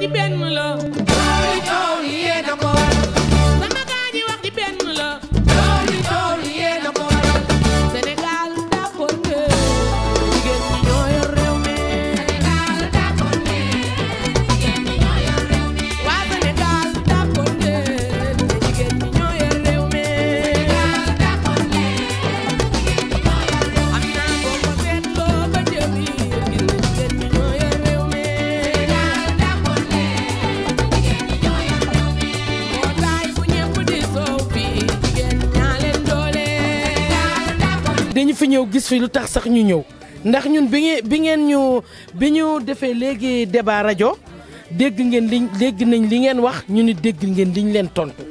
ji benn la Tooli yéena ko sama gaa ñi wax ji benn la tooli yéena ko Sénégal d'accord ne jigéen ñi ñoo yor réew mi Sénégal d'accord ne jigéen ñi ñoo yor réew mi waa Sénégal d'accord ne jigéen ñi ñoo yor réew mi Sénégal d'accord ne jigéen ñi ñoo yor réew mi am naa boo ko seetloo ba jëmi gis na jigéen ñi ñoo yor réew mi Sénégal d'accord ne jigéen ñi ñoo yor réew mi mbootaay bu ñëpp di soow fii jigéen ñaa leen doole dañu fi ñëw gis fi lu tax sax ñu ñëw ndax ñun bi ñu defee léegi débat rajo dégg nañ li ngeen wax ñu ni dégg ngeen liñ leen tontu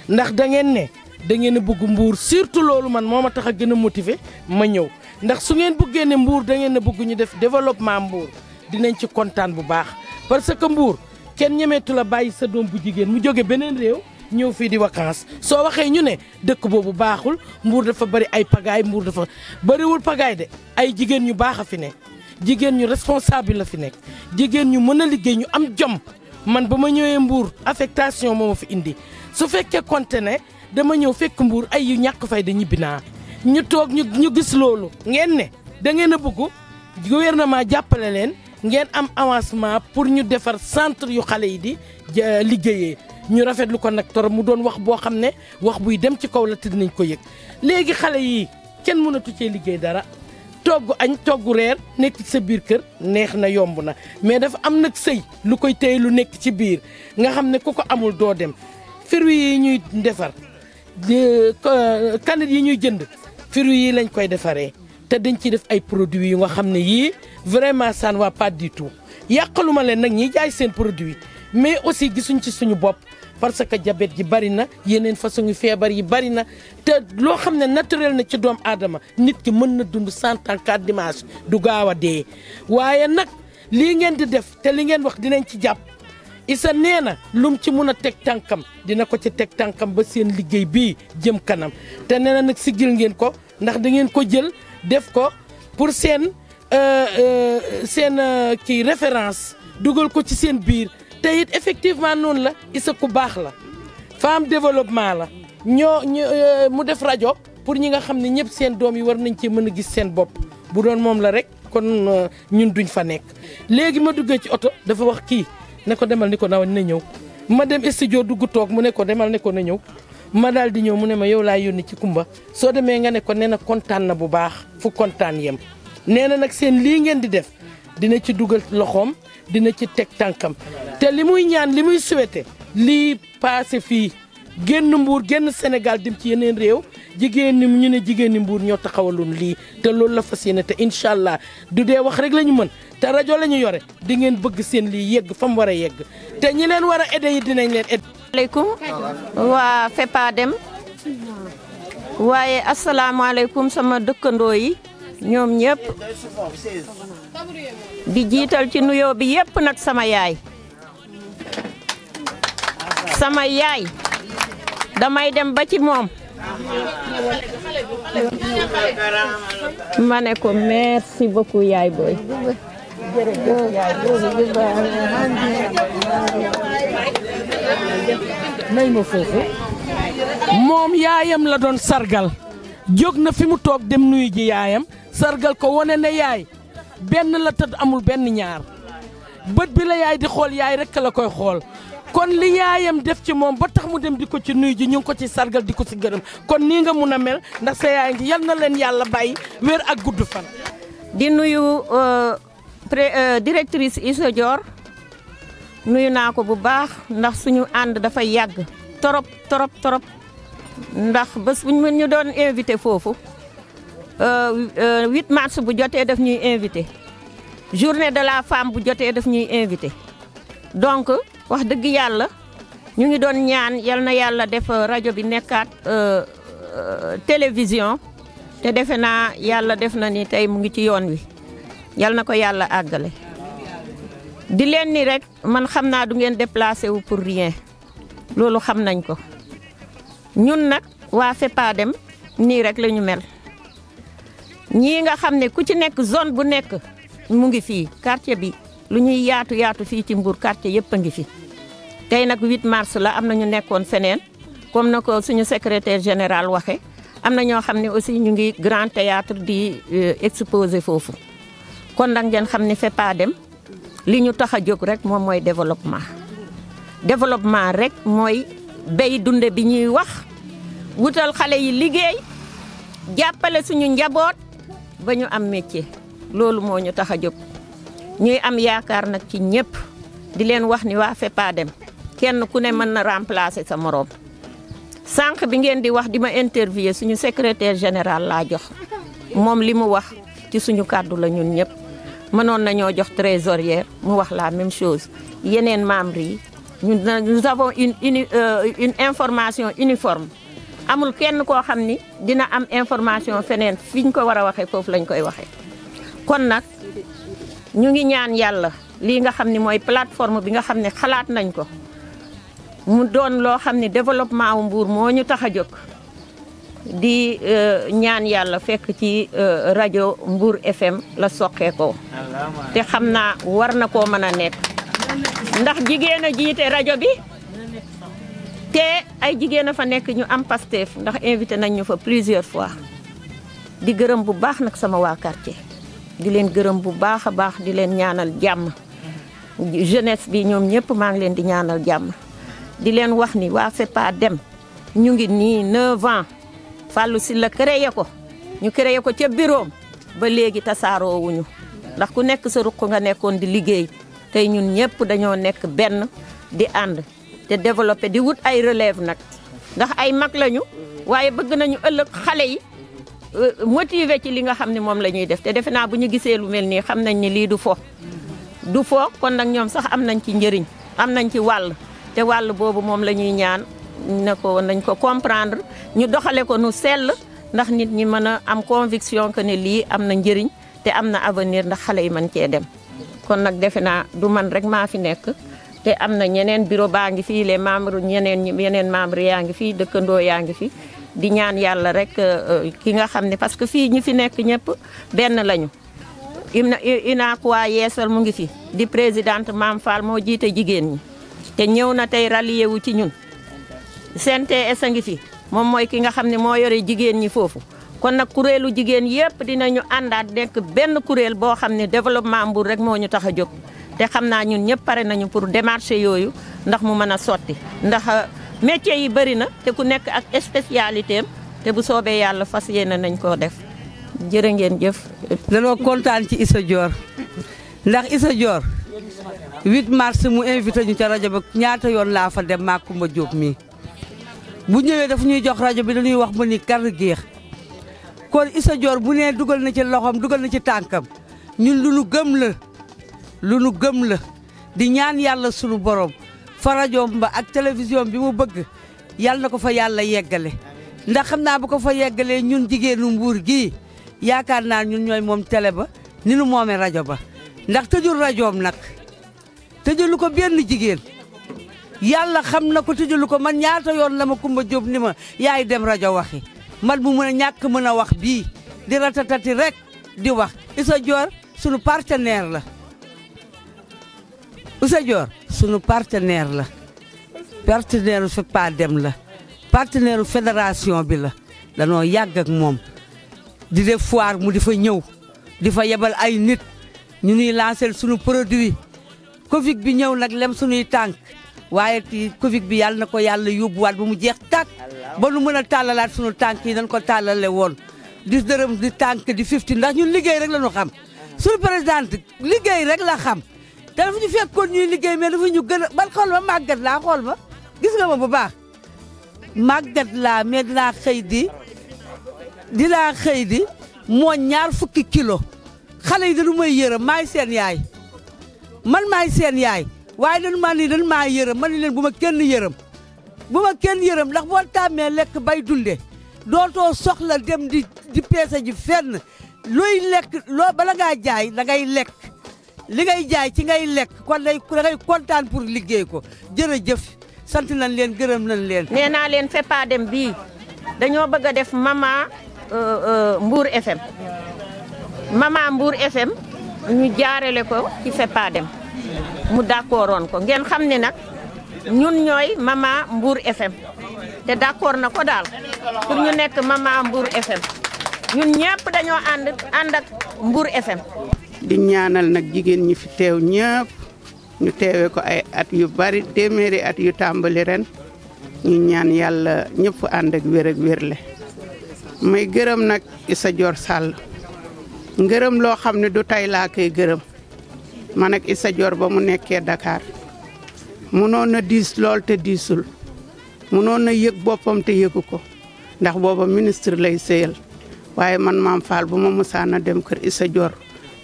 ndax da ngeen ne da ngeen a bëgg Mbour surtout loolu man moo ma tax a gën a motiver ma ñëw ndax su ngeen bëggee ne Mbour da ngeen a bëgg ñu def développement Mbour dinañ ci kontaan bu baax parce que Mbour kenn ñemeetu la bàyyi sa doom bu jigéen mu jóge beneen réew ñëw fii di vacances soo waxee ñu ne dëkk boobu baaxul Mbour dafa bari ay pagaay Mbour dafa bariwul pagaay de ay jigéen ñu baax a fi nekk jigéen ñu responsable la fi nekk jigéen ñu mën a liggéey ñu am jom man ba ma ñëwee Mbour affectation moo ma fi indi su fekkee compte ne dama ñëw fekk Mbour ay yu ñàkk fay da ñibbi naa ñu toog ñu gis loolu ngeen ne da ngeen a bëgg gouvernement jàppale leen ngeen am avancement pour ñu defar centre yu xale yi di liggéeyee ñu rafetlu ko nag torop mu doon wax boo xam ne wax buy dem ci kaw la te dinañ ko yëg léegi xale yi kenn mënatu cee liggéey dara togg añ togg reer nekk ci sa biir kër neex na yomb na mais dafa am nag sëy lu koy téye lu nekk ci biir nga xam ne ku ko amul doo dem fruits yi ñuy defar kanit yi ñuy jënd fruits yi lañ koy defaree te dañ ci def ay produits yu nga xam ne yii vraiment ça ne va pas du tout yàqaluma leen nag ñiy jaay seen produit mais aussi gisuñ ci suñu bopp parce que diabète ji bari na yeneen façon feebar yi bari na te loo xam ne naturel na ci doom aadama nit ki mën na dund 100 ans 4 dimanche du gaaw a dee waaye nag lii ngeen di def te li ngeen wax dinañ ci jàpp Issa nee na lum ci mun a teg tànkam dina ko ci teg tànkam ba seen liggéey bii jëm kanam te nee na nag siggil ngeen ko ndax da ngeen ko jël def ko pour seen kii référence dugal ko ci seen biir te it effectivement noonu la Issa ku baax la femme développement la mu def rajo pour ñi nga xam ne ñëpp seen doom yi war nañ cee mën a gis seen bopp bu doon moom la rek kon ñun duñ fa nekk léegi ma duggee ci oto dafa wax kii ne ko demal ni ko na ñëw ma dem studio dugg toog mu ne ko demal ne ko na ñëw ma daal di ñëw mu ne ma yow laa yónni ci Kumba soo demee nga ne ko nee na kontaan na bu baax fu kontaan yem nee na nag seen lii ngeen di def dina ci dugal loxoom dina ci teg tànkam te li muy ñaan li muy souhaité lii passé fii génn Mbour génn Sénégal dem ci yeneen réew jigéen ñi ñu ne jigéen ñi Mbour ñoo taxawaloon lii te loolu la fas yéene te incha allah du dee wax rek la ñu mën te rajo la ñu yore di ngeen bëgg seen lii yegg fa mu war a yegg te ñi leen war a aider yi dinañ leen aider. asalaamaaleykum waa FEPADEM waaye asalaamaaleykum sama dëkkandoo yi ñoom ñëpp di jiital ci nuyoo bi yëpp nag sama yaay damay dem ba ci moom ma ne ko merci beaucoup yaay booy may ma foofu moom yaayam la doon sargal jóg na fi mu toog dem nuyu ji yaayam sargal ko wane ne yaay benn la tëdd amul benn ñaar bët bi la yaay di xool yaay rek la koy xool kon li yaayam def ci moom ba tax mu dem di ko ci nuyu ji ñu ngi ko ci sargal di ko ci gërëm kon nii nga mun a mel ndax sa yaay ngi yal na leen yàlla bàyyi wér ak gudd fan. di nuyu directrice Issa Dior nuyu naa ko bu baax ndax suñu ànd dafa yàgg torop ndax bés bu ñu doon invité foofu 8 mars bu jotee daf ñuy invité journée de la femme bu jotee daf ñuy invité donc wax dëgg yàlla ñu ngi doon ñaan yal na yàlla def rajo bi nekkaat télévision te defe naa yàlla def na ni tey mu ngi ci yoon wi yal na ko yàlla àggale di leen ni rek man xam naa du ngeen déplacé wu pour rien loolu xam nañ ko ñun nag waa FEPADEM nii rek la ñu mel ñii nga xam ne ku ci nekk zone bu nekk mu ngi fii quartier bi lu ñuy yaatu yaatu fii ci Mbour quartier yëpp a ngi fi tey nag 8 mars la am na ñu nekkoon feneen comme na ko suñu secrétaire général waxe am na ñoo xam ne aussi ñu ngi grand théâtre di exposé foofu kon nag ngeen xam ne FEPADEM li ñu tax a jóg rek moom mooy développement rek mooy béy dunde bi ñuy wax wutal xale yi liggéey jàppale suñu njaboot ba ñu am métier loolu moo ñu tax a jóg ñuy am yaakaar nag ci ñëpp di leen wax ni waa FEPADEM kenn ku ne mën na remplacer sa moroom sànq bi ngeen di wax di ma interviewer suñu secrétaire général laa jox moom li mu wax ci suñu kàddu la ñun ñëpp mënoon nañoo jox trésorière mu wax la même chose yeneen membres yi nous avons une information uniforme amul kenn koo xam ni dina am information feneen fi ñu ko war a waxee foofu lañ koy waxee kon nag ñu ngi ñaan yàlla lii nga xam ni mooy plateforme bi nga xam ne xalaat nañ ko mu doon loo xam ne développement wu Mbour moo ñu tax a jóg di ñaan yàlla fekk ci rajo Mbour FM la soqee ko te xam naa war na koo mën a nekk ndax jigéen a jiite rajo bi te ay jigéen a fa nekk ñu am Pastef ndax invité nañ ñu fa plusieurs fois di gërëm bu baax nag sama waa quartier di leen gërëm bu baax a baax di leen ñaanal jàmm jeunesse bi ñoom ñëpp maa ngi leen di ñaanal jàmm di leen wax ni waa FEPADEM ñu ngi nii 9 ans Fallou Sylla créé ko ñu créé ko ca bureau ba léegi tasaaroo wuñu ndax ku nekk sa ruq nga nekkoon di liggéey tey ñun ñëpp dañoo nekk benn di ànd te développé di wut ay relève nag ndax ay mag lañu waaye bëgg nañu ëllëg xale yi motivé ci li nga xam ne moom la ñuy def te defe naa bu ñu gisee lu mel nii xam nañ ni lii du fo kon nag ñoom sax am nañ ci njëriñ am nañ ci wàll te wàll boobu moom la ñuy ñaan nañ ko comprendre ñu doxale ko nu sell ndax nit ñi mën a am conviction que ne lii am na njëriñ te am na avenir ndax xale yi mën cee dem kon nag defe naa du man rek maa fi nekk te am na ñeneen bureau baa ngi fii les membres yeneen membres yaa ngi fii dëkkandoo yaa ngi fi di ñaan yàlla rek ki nga xam ne parce que fii ñi fi nekk ñëpp benn lañu UNACOIS Yeesal mu ngi fi di présidente Mame Fall moo jiite jigéen ñi te ñëw na tey rallié wu ci ñun CNTS a ngi fi moom mooy ki nga xam ne moo yore jigéen ñi foofu kon nag kuréelu jigéen yëpp dinañu àndaat nekk benn kuréel boo xam ne développement Mbour rek moo ñu tax a jóg te xam naa ñun ñëpp pare nañu pour démarcher yooyu ndax mu mën a sotti ndax métier yi bëri na te ku nekk ak spécialité am te bu soobee yàlla fas yéene nañ koo def jërë ngeen jëf. danoo kontaan ci Issa Dior ndax Issa Dior 8 mars mu invité ñu ca rajo ba ñaata yoon laa fa dem maa Kumba Diop mii bu ñëwee daf ñuy jox rajo bi dañuy wax mu ni kar géex kon Issa Dior bu nee dugal na ci loxoom dugal na ci tànkam ñun lu nu gëm la di ñaan yàlla sunu borom fa rajoom ba ak télévision bi mu bëgg yàlla na ko fa yàlla yeggale ndax xam naa bu ko fa yeggalee ñun jigéenu Mbuur gii yaakaar naa ñun ñooy moom télé ba ni nu moomee rajo ba ndax tëjul rajoom nag tëjulu ko benn jigéen yàlla xam na ko tëjulu ko man ñaata yoon la ma Kumba Diop ni ma yaay dem rajo waxi man bu mën a ñàkk mën a wax bii di ratatati rek di wax Issa Dior sunu partenaire la Issa Dior sunu partenaire la partenaire u FEPADEM la partenaire u fédération bi la danoo yàgg ak moom di def foire mu di fa ñëw di fa yebal ay nit ñu nuy lancer sunu produit Covid bi ñëw nag lem sunuy tànk waaye ci Covid bi yàlla na ko yàlla yóbbuwaat ba mu jeex tàkk ba nu mën a tàllalaat sunu tànk yi dañ ko tàllale woon di dërëm di tànk di 50 ndax ñun liggéey rek la ñu xam sunu présidente liggéey rek la xam te dafa ñu fekkoon ñuy liggéey mais dafa ñu gën a ban xool ma màggat laa xool ma gis nga ma bu baax màggat laa mais dinaa xëy di mooñ ñaar fukki kilo xale yi dañu may yërëm maay seen yaay man maay seen yaay waaye dañu maa yërëm man ni leen bu ma kenn yërëm ndax boo tàmmee lekk bay dunde dootoo soxla dem di peese ji fenn looy lekk bala ngaa jaay da ngay lekk li ngay jaay ci ngay lekk kon da ngay kontaan pour liggéey ko jërëjëf sant nañ leen gërëm nañ leen. nee naa leen FEPADEM bii dañoo bëgg a def Mama Mbour FM Mama Mbour FM ñu jaarale ko ci FEPADEM mu d'accordoon ko ngeen xam ne nag ñun ñooy Mama Mbour FM te d'accord na ko daal pour ñu nekk Mama Mbour FM ñun ñëpp dañoo ànd ak Mbour FM. di ñaanal nag jigéen ñi fi teew ñëpp ñu teewee ko ay at yu bari téeméeri at yu tàmbali ren ñu ñaan yàlla ñëpp ànd ak wér ak wérle may gërëm nag Issa Dior Sall ngërëm loo xam ne du tey laa koy gërëm man ak Issa Dior ba mu nekkee Dakar mënoon na diis lool te diisul mënoon na yëg boppam te yëgu ko ndax booba ministre lay sëyal waaye man Mame Fall bu ma musaana dem kër Issa Dior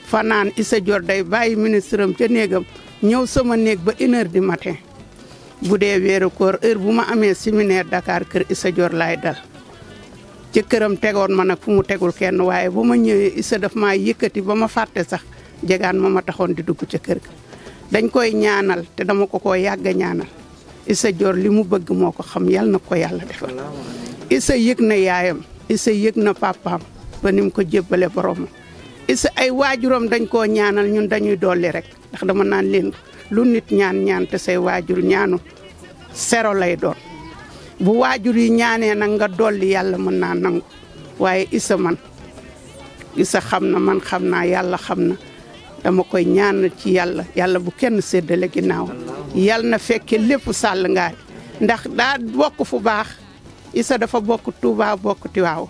fanaan Issa Dior day bàyyi ministre am ca néegam ñëw sama néeg ba 1h du matin bu dee weeru koor heure bu ma amee séminaire Dakar kër Issa Dior laay dal ci këram tegoon ma nag fu mu tegul kenn waaye bu ma ñëwee Issa daf maa yëkkati ba ma fàtte sax jegaan ma taxoon di dugg ca kër ga dañ koy ñaanal te dama ko yàgg a ñaanal Issa Dior li mu bëgg moo ko xam yal na ko yàlla defal Issa yëg na yaayam Issa yëg na papaam ba ni mu ko jébbale boromam Issa ay waajuram dañ koo ñaanal ñun dañuy dolli rek ndax dama naan leen lu nit ñaan te say waajur ñaanu sero lay doon bu waajur yi ñaanee nag nga dolli yàlla mën naa nangu waaye Issa xam na man xam naa yàlla xam na dama koy ñaan ci yàlla bu kenn séddale ginnaaw yàlla na fekke lépp Sall Ngaari ndax daa bokk fu baax Issa dafa bokk Touba bokk Tiwaaw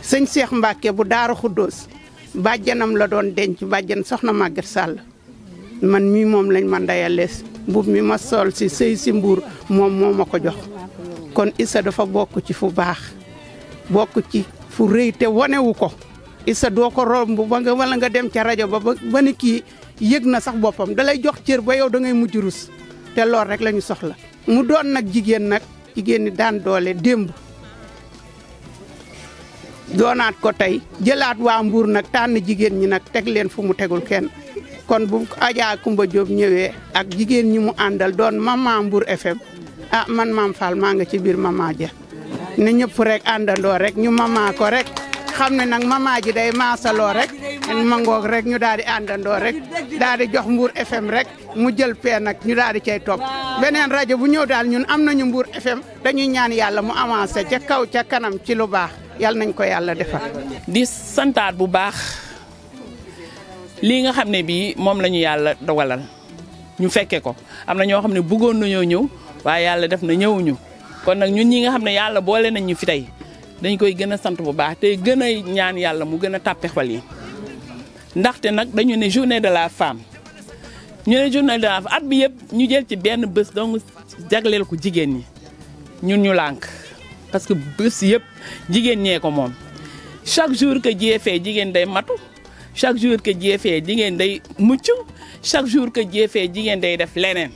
sëñ Cheikh Mbacke bu Daara Xuddoos bàjjanam la doon denc bàjjan soxna Maguette Sall man mii moom lañ ma ndayalees mbub mi ma sol si sëy si Mbuur moom moo ma ko jox kon Issa dafa bokk ci fu baax bokk ci fu rëy te wanewu ko Issa doo ko romb wala nga dem ca rajo ba ni kii yëg na sax boppam dalay jox cër ba yow da ngay mujj rus te lool rek la ñu soxla mu doon nag jigéen ni daan doole démb doonaat ko tey jëlaat waa Mbuur nag tànn jigéen ñi nag teg leen fu mu tegul kenn kon bu Adja Kumba Diop ñëwee ak jigéen ñi mu àndal doon Mama Mbour FM man Mame Fall maa nga ci biir Mama ja ne ñëpp rek àndandoo rek ñu mama ko rek xam ne nag Mama ji day maasaloo rek mangoog rek ñu daal di àndandoo rek daal di jox Mbour FM rek mu jël pee nag ñu daal di cay topp beneen rajo bu ñëw daal ñun am nañu Mbour FM dañuy ñaan yàlla mu avancé ca kaw ca kanam ci lu baax yàlla nañ ko yàlla defal. di santaat bu baax lii nga xam ne bii moom la ñu yàlla dogalal ñu fekke ko am na ñoo xam ne bëggoon nañoo ñëw waaye yàlla def na ñëwuñu kon nag ñun ñi nga xam ne yàlla boole nañ ñu fi tey dañ koy gën a sant bu baax te gën a ñaan yàlla mu gën a tàppe xol yi ndaxte nag dañu ne journée de la femme ñu ne journée de la femme at bi yëpp ñu jël ci benn bés donc jagleel ko jigéen ñi ñun ñu lànk parce que bés yëpp jigéen ñee ko moom chaque jour que jeefee jigéen day matu chaque jour que jeefee jigéen day mucc chaque jour que jeefee jigéen day def leneen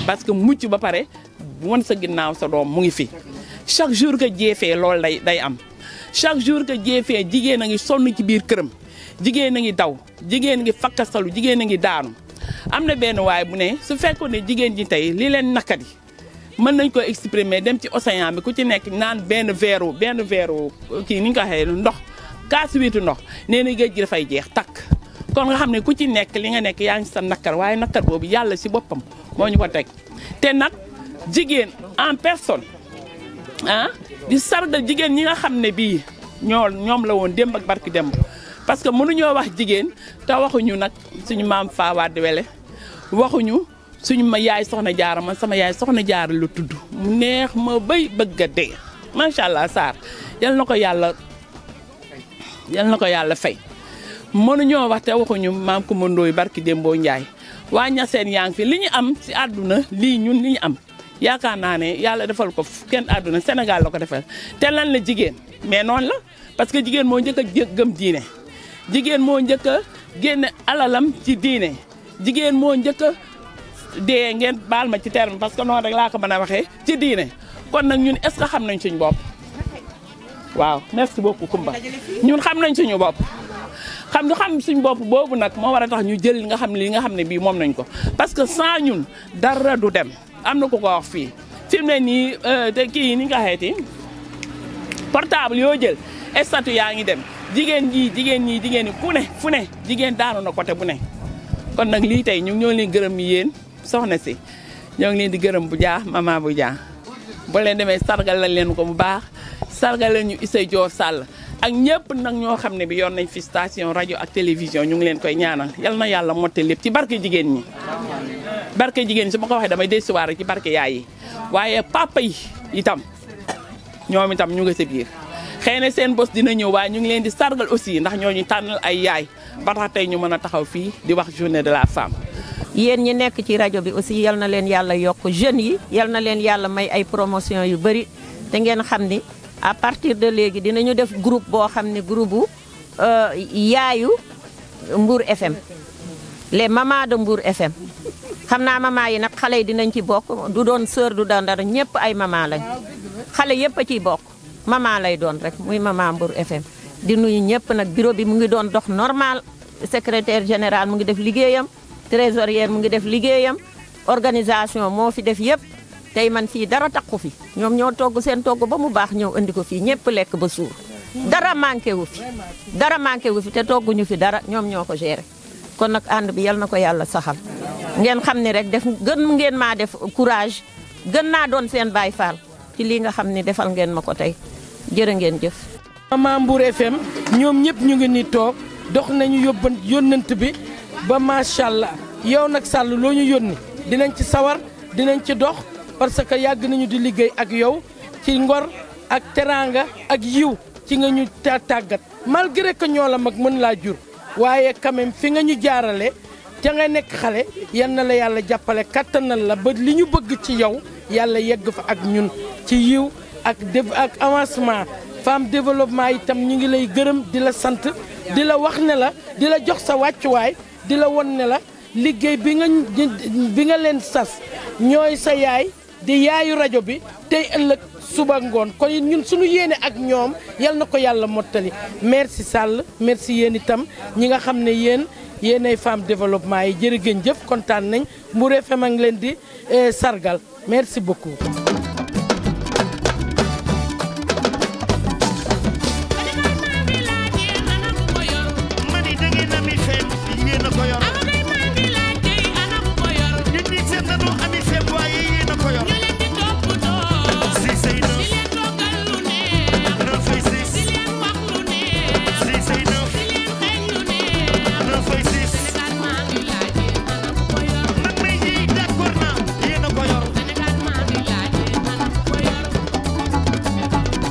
parce que mucc ba pare wan sa ginnaaw sa doom mu ngi fi chaque jour que jeefee loolu day am chaque jour que jeefee jigéen a ngi sonn ci biir këram jigéen a ngi daw jigéen a ngi fakkasalu jigéen a ngi daanu am na benn waay bu ne su fekkoon ne jigéen ji tey li leen nakati mën nañ ko exprimer dem ci océan bi ku ci nekk naan benn verre kii ni ñu ko waxee ndox kaas wiitu ndox nee na géej gi dafay jeex takk kon nga xam ne ku ci nekk li nga nekk yaa ngi sa nakkar waaye nakkar boobu yàlla si boppam moo ñu ko teg te nag jigéen en personne di sargal jigéen ñi nga xam ne bii ñoom la woon démb ak barki démb parce que mënuñoo wax jigéen te waxuñu nag suñu maam Fawade Wele waxuñu suñu ma yaay soxna jaara man sama yaay soxna jaara lu tudd mu neex ma bay bëgg a dee macha allah Sarr yal na ko yàlla fay mënuñoo wax te waxuñu maam Coumba Ndoye barki Dembo Ndiaye waa Ñaseen yaa ngi fi li ñu am si àdduna lii ñun li ñu am yaakaar naa ne yàlla defal ko kenn àdduna Sénégal la ko defal te lan la jigéen mais noonu la parce que jigéen moo njëkk a gëm diine jigéen moo njëkk a génne alalam ci diine jigéen moo njëkk a dee ngeen baal ma ci terme parce que noonu rek laa ko mën a waxee ci diine kon nag ñun est-ce que xam nañ suñu bopp waaw merci beaucoup Kumba ñun xam nañ suñu bopp xam suñu bopp boobu nag moo war a tax ñu jël li nga xam ne bii moom nañ ko parce que sans ñun dara du dem am na ku ko wax fii fi mu ne nii te kii ni nga xeeti portable yoo jël statut yaa ngi dem jigéen ñi fu ne jigéen daanu na côté bu ne kon nag lii tey ñu ñoo leen gërëm yéen soxna si ñoo ngi leen di gërëm bu jaax mama bu jaax boo leen demee sargal leen ko bu baax sargal leen ñu Issa Dior Sall ak ñëpp nag ñoo xam ne bi yoon nañ fi station rajo ak télévision ñu ngi leen koy ñaanal yal na yàlla motte lépp ci barke jigéen ñi barke jigéen ñi su ma ko waxee damay desuwaar ci barke yaay yi waaye papa yi itam ñoom itam ñu nga sa biir xëy na seen bos dina ñëw waaye ñu ngi leen di sargal aussi ndax ñooñu tànnal ay yaay ba tax tey ñu mën a taxaw fii di wax journée de la femme. yéen ñi nekk ci rajo bi aussi yal na leen yàlla yokk jeunes yi yal na leen yàlla may ay promotion yu bëri te ngeen xam ni à partir de léegi dinañu def groupe boo xam ne groupe bu yaayu Mbour FM les mamans de Mbour FM xam naa maman yi nag xale yi dinañ ci bokk du doon sœur du doon dara ñëpp ay maman lañ xale yëpp a ciy bokk maman lay doon rek muy maman Mbour FM di nuyu ñëpp nag bureau bi mu ngi doon dox normal secrétaire général mu ngi def liggéeyam trésorière mu ngi def liggéeyam organisation moo fi def yëpp tey man fii dara takku fi ñoom ñoo togg seen togg ba mu baax ñëw andi ko fii ñëpp lekk ba suur dara manqué wu fi te togguñu fi dara ñoom ñoo ko géré kon nag ànd bi yal na ko yàlla saxal ngeen xam ni rek gën ngeen maa def courage gën naa doon seen baay faal ci lii nga xam ni defal ngeen ma ko tey jërë ngeen jëf. Maman Mbour FM ñoom ñëpp ñu ngi ni toog dox nañu yónnant bi ba macha allah yow nag Sall loo ñu yónni dinañ ci sawar dinañ ci dox parce que yàgg nañu di liggéey ak yow ci ngor ak teraanga ak yiw ci nga ñu tàggat malgré que ñoo la mag mën laa jur waaye quand même fi nga ñu jaarale ca nga nekk xale yan na la yàlla jàppale kattanal la ba li ñu bëgg ci yow yàlla yegg fa ak ñun ci yiw ak avancement femme développement itam ñu ngi lay gërëm di la sant di la wax ne la di la jox sa wàccuwaay di la won ne la liggéey bi nga leen sas ñooy sa yaay di yaayu rajo bi tey ëllëg suba ngoon kon ñun suñu yéene ak ñoom yal na ko yàlla mottali merci Sall merci yéen itam ñi nga xam ne yéenay femme développement yi jërë ngeen jëf kontaan nañ Mbour FM a ngi leen di sargal merci beaucoup.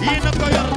Yéen a ko yor